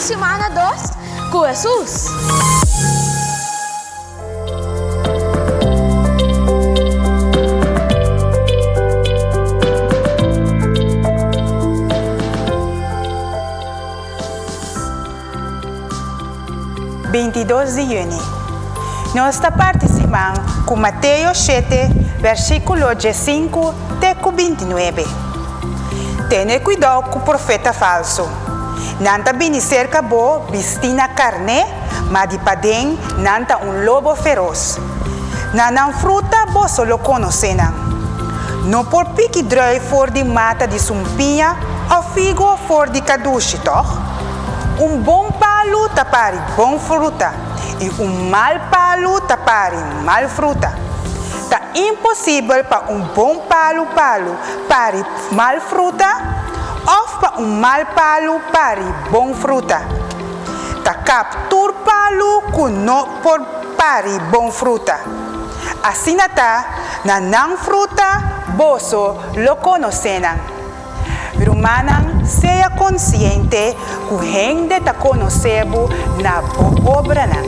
Siman na dos ku Hesus! Bintidos di yüni. Nos ta parti siman ku Mateo shete, versíkulo diesinku te ku bintinuebe. Tene kuidou ku profeta falsu. Nan ta bini serka bo bistí na karné, ma di paden nan ta un lobo feros. Na nan fruta boso lo konosé nan. No por piki drùif for di mata di sumpiña òf figo for di kadushi, tòg? Un bon palu ta pari bon fruta i un mal palu ta pari mal fruta. Ta imposibel pa un bon palu palu pari mal fruta òf pa un mal palu pari bon fruta. Ta kap tur palu ku no por pari bon fruta. Asina ta, na nan fruta boso lo konosé nan. Rumannan, sea konsiente ku hende ta konosé bo na bo obranan.